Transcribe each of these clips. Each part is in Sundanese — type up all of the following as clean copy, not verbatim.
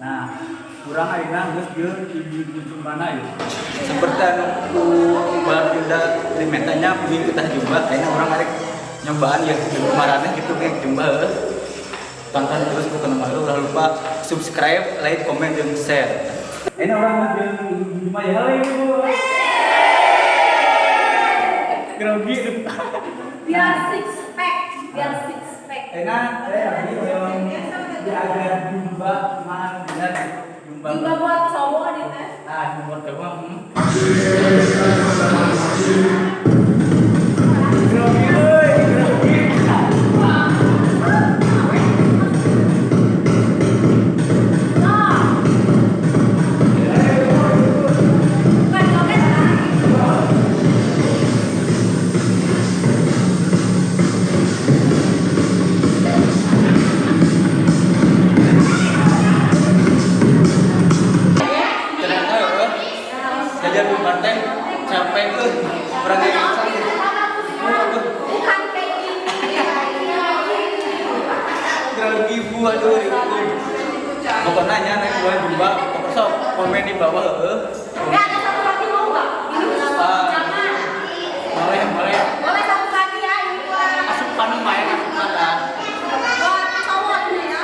Nah, urang ayeuna geus jeung ibu-ibu jumbana ya. Seperti anu ku baginda dimetanya pingin kita jumba, ayeuna urang arek nyobaan ya jeung maraneh gitu kayak jumba heuh. Tonton terus bukan mah ulah lupa subscribe, like, komen jeung share. Ayeuna urang geus jeung ibu jumba ya. Halo Ibu. Grogi. Biar six pack, biar six pack. Enak, eh abdi hoyong diajar jumba mana bener jumba. Juga buat cowok nih teh. Ah, jumba cowok. Grogi euy, grogi. Nah, bukan joget kan? Ternyata ya, jajan jumba teh capek euy. Urang ge Bukan kayak gini. Grogi bu aduh ribut. Pokoknya nya naik gua jumba, pokoknya sok komen di bawah heueuh. Nggak ada satu lagi mau nggak? Ini khusus buat Ah. jangan. Boleh, boleh. Boleh satu lagi ya ini buat Asupan lumayan asupan lah. buat cowok ini ya.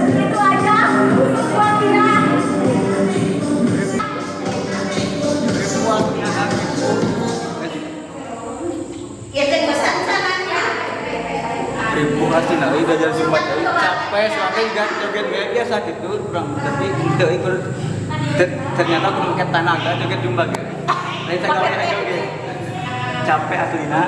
Itu aja khusus buat dia. Ya teh pesan sananya. Ribu asli nah udah jalan Zumba teh capek sampai juga joget gak biasa gitu kurang tapi itu ikut ternyata aku pakai tenaga joget Zumba gitu lain saya kayak joget capek aslina.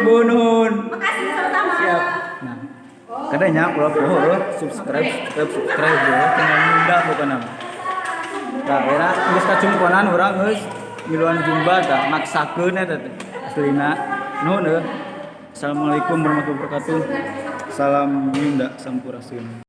Bu, nuhun. Makasih, sama-sama. Siap. Nah, kadanya ulah poho euy, subscribe, subscribe, subscribe ya. Tinggal nyunda pokona mah. Tah, era geus kacumponan urang geus ngiluan jumba tah, maksakeun eta teh. Aslina. Nuhun euy. Assalamualaikum warahmatullahi wabarakatuh. Salam Nyunda, sampurasun.